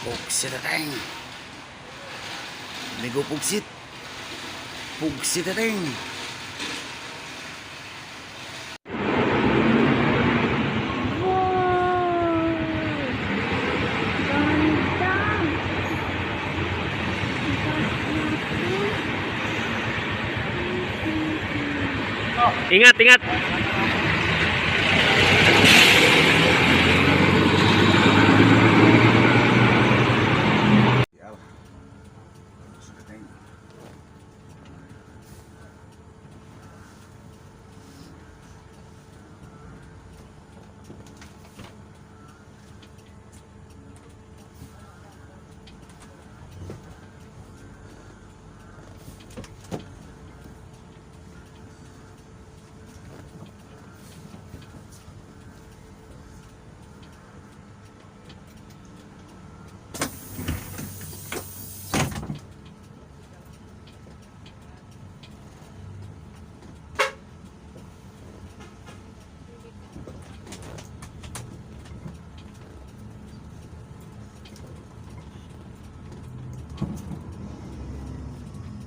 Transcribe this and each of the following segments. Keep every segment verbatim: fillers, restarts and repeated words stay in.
Pugsit ateng. Migo pugsit. Pugsit ateng. Ingat, ingat.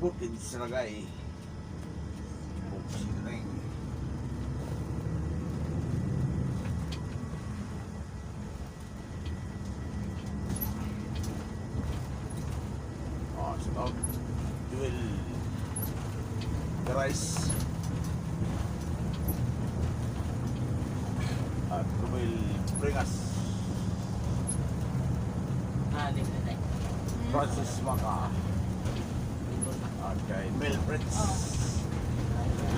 Bukid Seragay. Bukid Seragay. Oh, shout out Joel Garais. At Romel Pringas. Francis Maka. At kay Mel Fritz.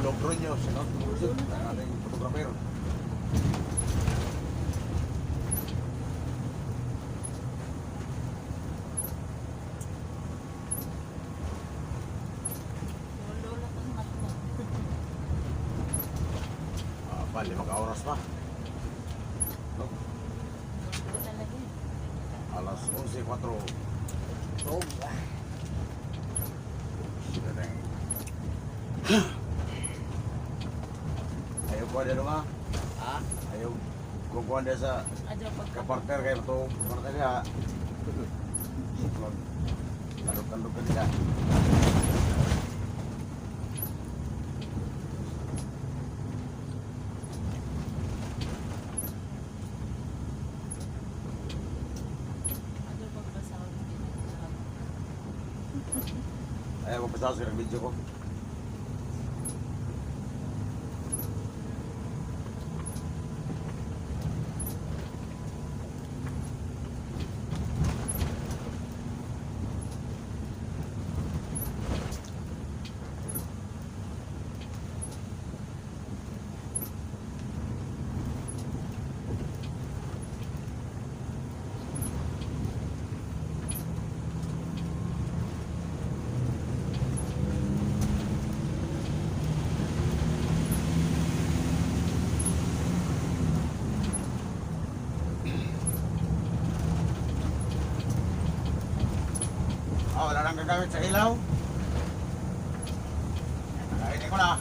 Logroño, shout out po, ang ating photographer. Ah, pa, lima ka oras pa. Alas onse kuwatro. Ayaw ko ada dong, ah. Ha? Ayaw ko, ko ada sa. Ayaw ko. Kapartner kayo to, kapartner ya. Siklon. Tanduk-tanduk ka. Ayaw ko pasal sa video ko. Oh, wala nang gagamit sa ilaw. Ay, di ko na.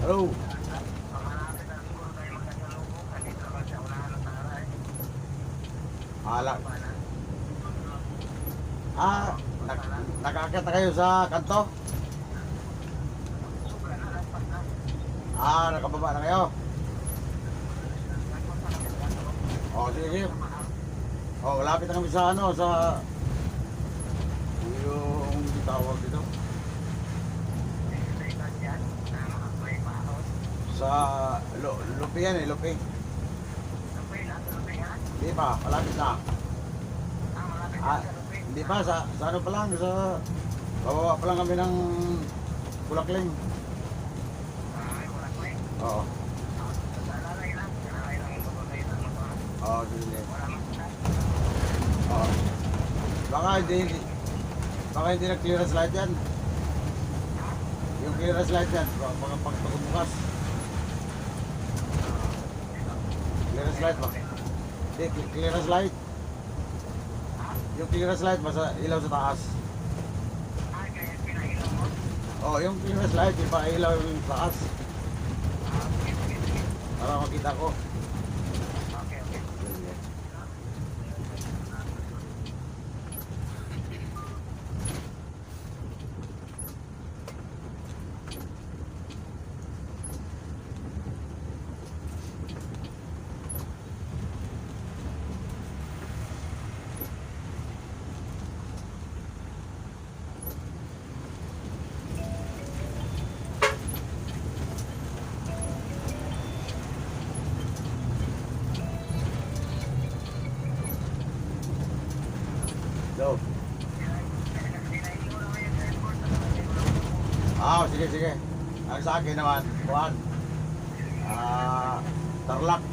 Hello. Ala. Ah, nag-, nakaakyat na kayo sa kanto? Ah, nakababa na kayo? O, sige, sige. O, lapit na kami sa, ano, sa, anong tawag dito? Sa Lu-, Lupi yan e, Lupi. Hindi pa, malapit na. Ah, hindi pa, sa, sa ano pa lang, sa pababa pa lang kami ng Bulakling. Oo. Oo, sige, sige. Oo. Baka hindi, hindi, baka hindi na clearance light yan. Yung clearance light yan, baka, baka pag, pagbukas. Clearance light ba? Hindi, cl-, clearance light. Yung clearance light ba sa ilaw sa taas? O, yung clearance light, ipailaw yung taas. Para makita ko. Hello. Ah, sige, sige. Ang sa akin naman, kuwan. Ah, Tarlac.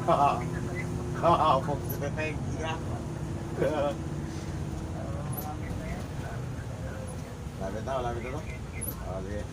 Pag sa Teteng, yeah. Lapit na, lapit na to. O, sige.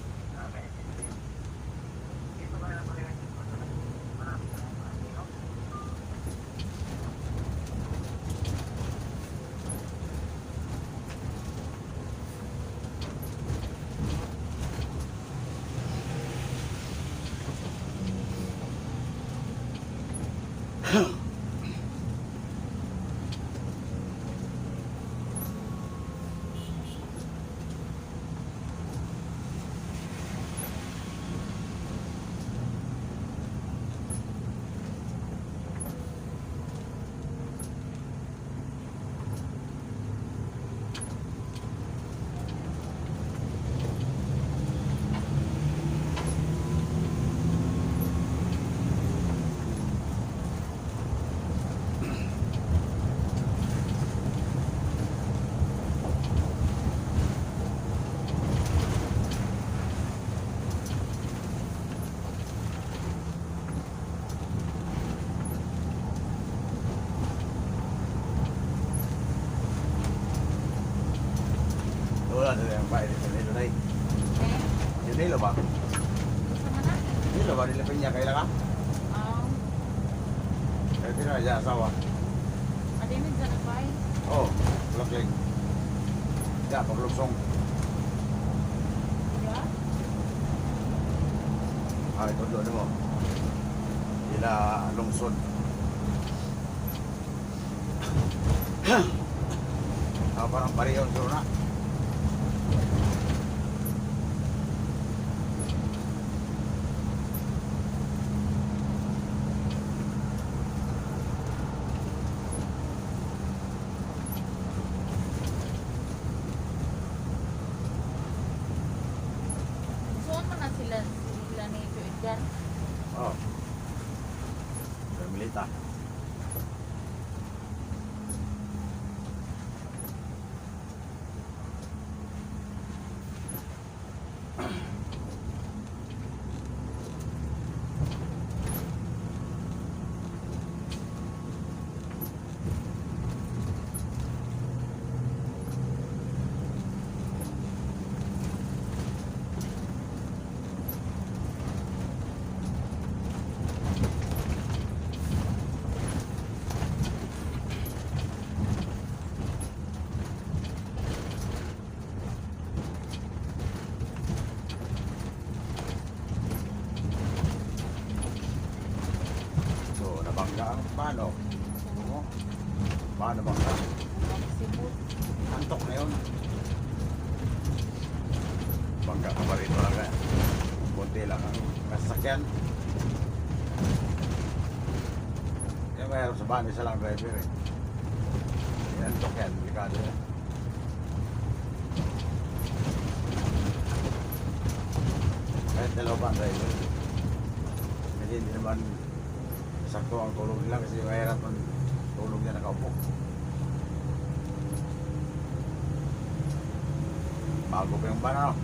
Wala na yang bahay ni Junilo na eh. Eh? Junilo ba? Sa mana? Junilo ba? Nila Peña kailangan? Oo. Eh, sino na dyan asawa? Adi ni dyan ang bahay? Oo, Bulakling. Dyan, paglungsong. Yeah? Ay, tudlo nimo. Ila lungsod. Ah, parang pareho siguro na. Saan man na sila, sila ni Joy dyan? Oo. Carmelita. Ano? Paano bangga? Antok na yun. Bangga ka pa rin talaga. Konti lang ang sasakyan. Kaya mahirap sa van, isa lang driver eh. Yan, antok yan, delikado yan. Kahit dalawa pa ang driver. Kasi hindi naman sakto ang tulog nila kasi mahirap ang tulog niya nakaupo. Bago pa yung van, ano?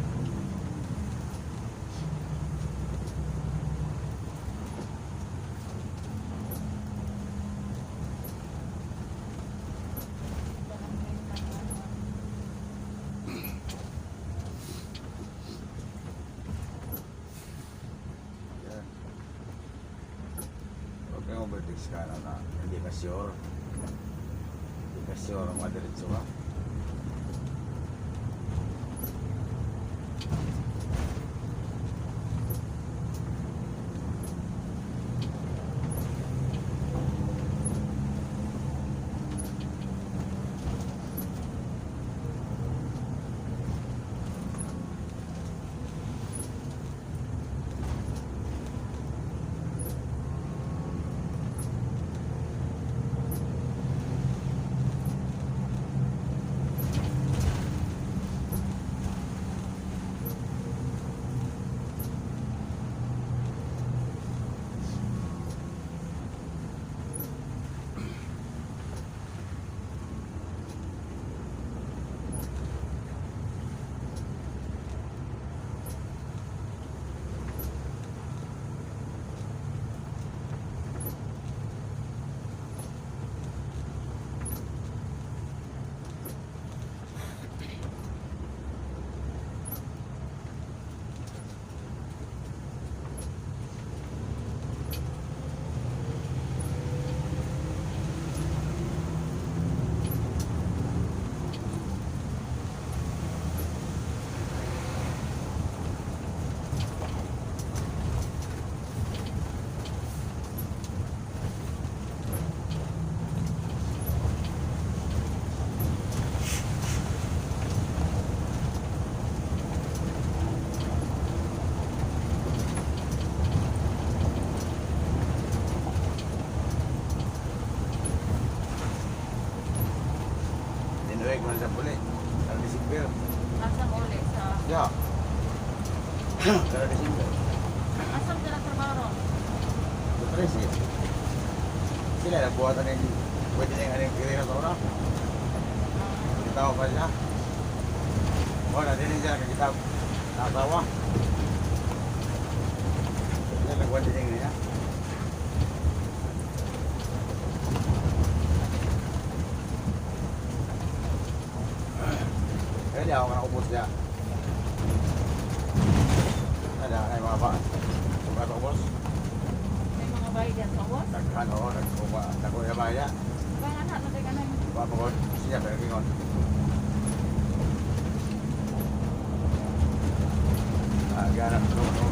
Yan. Huwag kayong overtake sa kanan na hindi ka sure. Hindi ka sure kung madiretso ka. Inuwi ko na sa puli. Sa December. Asa mo uli sa. Ya. Sa December. Asa mo na trabaho? Sa Trece. Sila na buhatan ini. Pwede na yung aning kiri na tora. Kita ko pa siya. O, na dini siya, kita. Nasa wa. Sila na buhatan ini ya. Kaya di ako nakaubos niya. Ada, ay, mga ba? Mga ubos? May mga bahay diyan sa ubos? Nagkano, nagkuha, nagkuha yung bahay niya. Bahay na, nagkano. Ba, pagod, siya, pero kingon. Ah, gana, no, no.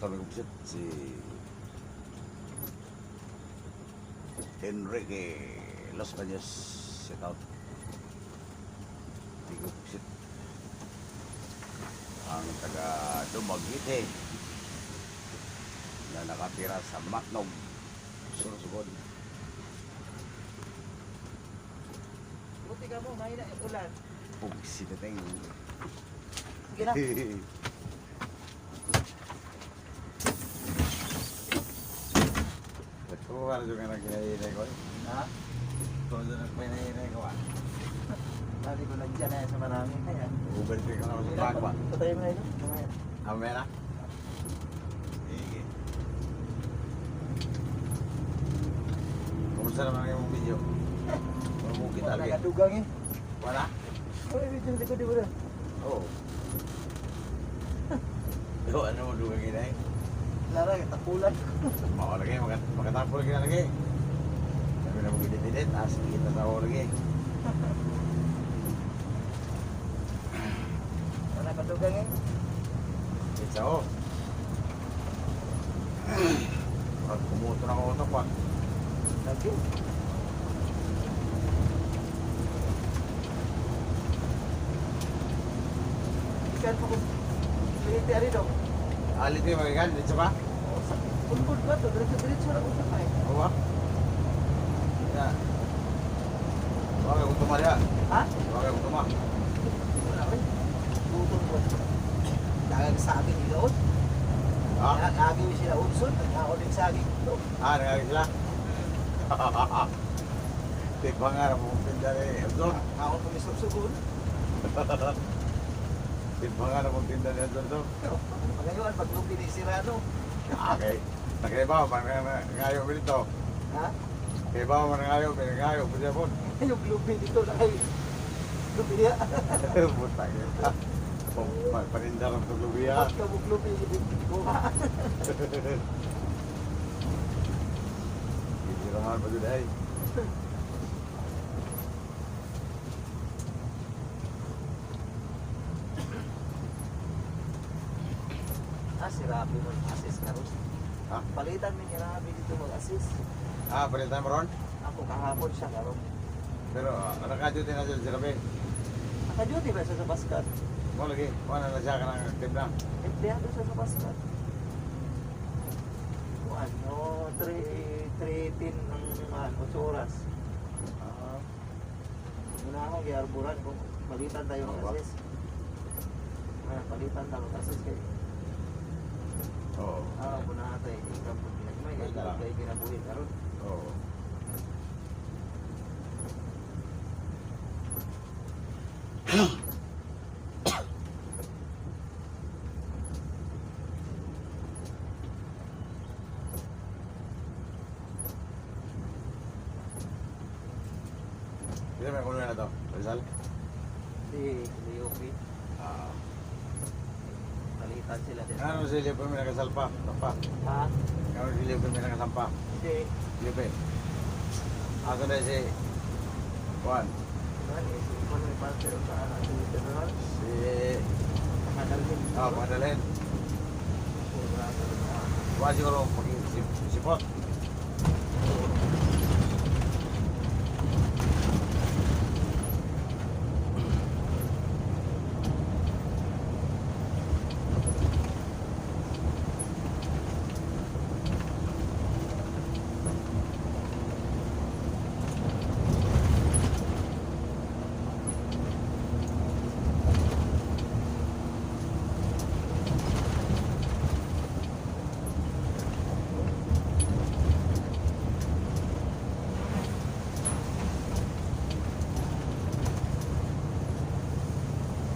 Kami ko pisit si Enrique Los Baños, shout out. Di ko pisit ang taga Dumaguete na nakatira sa Matnog, Sorsogon. Buti kamo, mahina yung ulan. Pugsi na tayo. Sige na. Ito, ano yung anak niya, inay ko, eh? Ha? Ito, yung anak niya, inay ko, ah. Dati ko lang dyan, eh, sa marami, kaya. Uber ka na sa bag ba? Patay mo na ito. Mamaya. Ah, mamaya na? Sige. Kumusta naman yung video? Mamukit lagi. Nagadugang, eh. Wala? Oy, video sa likod, di ba na? Oo. Ikaw, ano mo, duga kinay? Lara, tapulan. Oo, lagi, maka-, makatapul kinay lagi. Sabi na mo, gidit-gidit, as kita sa o lagi. Wala ka dugang, eh? Kita, oh. At kumuto na ako, pa. Lagi. Ikan pa ko. Liti ari do. Ah, liti, magikan, diretso ka? Bulbul ba to, diretso, diretso na ko sa kay. Oo, ah. Ya. Wala ko tuma diya. Ha? Wala ko tuma. Wala ko. Bulbul ba. Dagang saging doon. Ha? Dagang sila Unsod, dagang saging doon. Ah, nangagi sila? Tibangan ako magtinda ni Anton. Ako po ni Sorsogon. Tibangan ako magtinda ni Anton to. Magayon, pag lupi ni Sirano. Ah, okay. Nakaiba, manangayo dito. Ha? Kaiba, manangayo, manangayo, pwede po. Yung lupi dito, nakay-, lupi diya. Putang ina. Pa-, pa-, paninda lang to lupi, ah. Ba't ka maglupi dito? Buka. Hindi naman pa dun, ay. Ah, si Rafi mo assist karon. Ha? Palitan mi ni Rafi dito mag-assist. Ah, palitan mo ron? Ako kahapon siya karon. Pero, ah, naka-duty na siya si Rafi? Naka-duty ba siya sa Pascat? Mo lagi, kuwan na siya kanang active na. Active na siya sa Pascat. Kuwan, no, three, three eighteen ang, kuwan, otso oras. Ah. Una ako, gi-arboran ko, palitan tayo mag-assist. Ah, palitan tayo mag-assist kay. Oo. Ah, kuna tayo, income po, pinagmay, kay kinabuhi karon. Oo. Sino may kuno na to? Rizal? Si Leopi. Ah. Palitan sila din. Ano si Leopi may nakasalpa? Tapa? Ha? Ano si Leopi may nakasalpa? Si Leopi. Ato na si Juan. Juan, eh, si Juan may pastor sa, si General. Si Pangadalet. Ah, Pangadalet. Wala siguro pag-isip-isipot.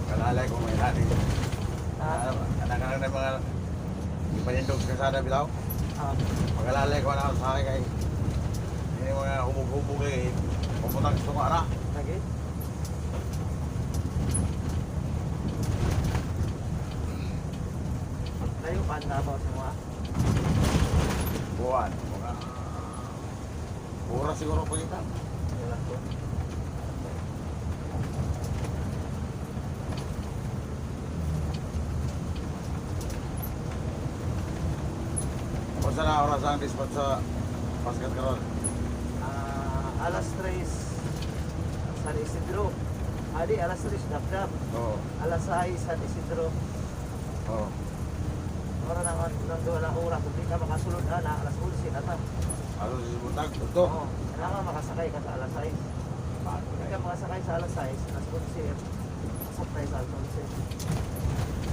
Kalalay ko may dati. Ah. Ah, anak-anak na mga ipanindog sa kasada bitaw. Ah. Magalalay ko na sa kay. Ini mga hubog-hubog eh. Puputang sa mga ara. Lagi? Layo pa ang Davao sa mga? Buwan, mga oras siguro pa kita. Oras po. Sana oras ang dispatch sa Paskat karon? Ah, alas tres San Isidro. Adi alas tres Dapdap. Oo. Alas sais San Isidro. Oo. Ora na, nang duwa na oras, di ka makasulod na, alas onse na ta. Alas onse buntag, ito? Oo. Kailangan makasakay ka sa alas sais. Di ka makasakay sa alas sais, alas onse. Pasok tayo sa alas onse.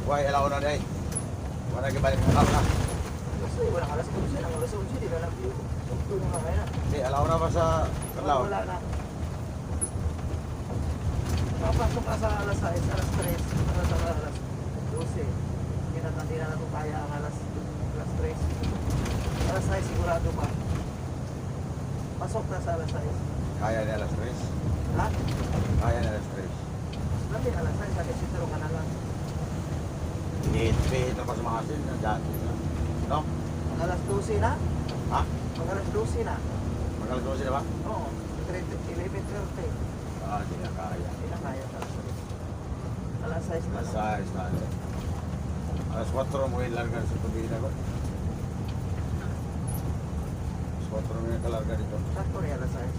Wala, ala ona na. Wala kay balik mo na. Alas sais, wala ka alas onse, nang alas onse, di na lang. Ito na nga kaya. Di, ala ona ba sa Kadlaw? Wala na. Makapasok ka sa alas sais, alas tres, alas, alas dose. Kinatandi na lang kaya ang alas, alas tres. Alas sais, sigurado pa. Pasok na sa alas sais. Kaya ni alas tres? Ha? Kaya ni alas tres? Mas pwede alas sais, sa sentro ka na lang. Pwede, pwede, tapos mga asin na dyan. No? Mag-alas dose na? Ha? Mag-alas dose na. Mag-alas dose na ba? Oo. Thirty, eleven thirty. Ah, di na kaya. Di na kaya sa alas sais. Alas sais na. Alas sais na. Alas kuwatro mo ilarga sa tubig na ko. Alas kuwatro mo ilarga dito. Sakto ni alas sais.